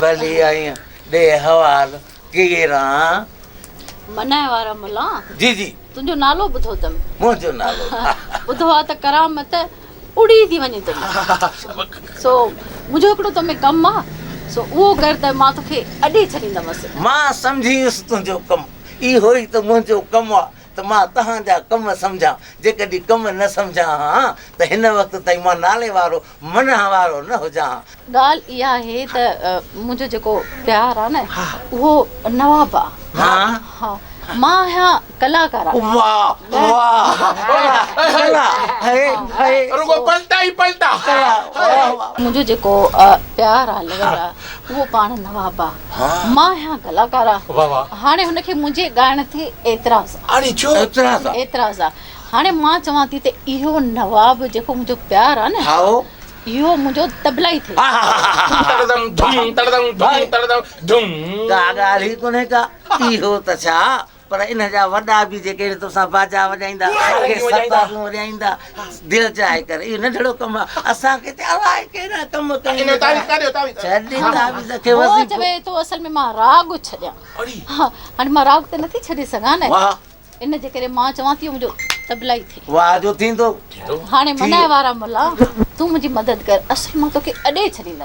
ڀلي آئين ڏي حوال ڪير آن. منع وارا ملا. جي جي. تنهنجو نالو ٻڌو اٿم. منهنجو نالو. ٻڌو آ ته ڪرامت اڙي ٿي وڃي تو ۾. سو منهنجو هڪڙو تو ۾ ڪم آ سو اهو ڪر ته مان توکي اڏي ڇڏيندمس. مان سمجهي ويس تنهنجو ڪم. اهو ئي ته منهنجو ڪم آ ته مان توهان جا ڪم سمجهان. جيڪڏهن ڪم نه سمجهان ها ته هن وقت تائين مان نالي وارو منع وارو نه هجان ها. ڳالهه اها آهي ته منهنجو جيڪو پيار آ نه اهو نواب آ. ها مان آهيان ڪلاڪار. واه واه ڪلا هي هي. رڳو پلٽا ئي پلٽا. منهنجو جيڪو پيار آ لور آ اهو پاڻ نواب آ. مان آهيان ڪلاڪار. هاڻي هن کي منهنجي ڳائڻ تي اعتراض آ. اڙي ڇو؟ اعتراض آ. اعتراض آ. هاڻي مان چوان ٿي ته اهو نواب جيڪو منهنجو پيار آ نه هائو. اهو منهنجو طبلا ئي ٿئي. تڙدم ڌم تڙدم ڌم تڙدم ڌم. ڪا ڳالهه ئي ڪونهي ڪا. اهو ته ڇا پر ان جا وڏا به جيڪي توسان باجا وڄائيندا ڪي ستارون وڄائيندا دل چاهي ڪري اهو ننڍڙو ڪم آ اسان کي ته الائي ڪهڙا ڪم ڪرڻا ڇڏ تعويذ کي هو وظيفو. چوي ٿو اصل ۾ مان راڳ ڇڏيان هاڻي مان راڳ ته نٿي ڇڏي سگهان نه ان جي ڪري مان چوان ٿي منهنجو طبلا ئي ٿئي. واهه جو ٿيندو. هاڻي منع وارا ملا تون منهنجي مدد ڪر اصل مان توکي اڏي ڇڏيندم.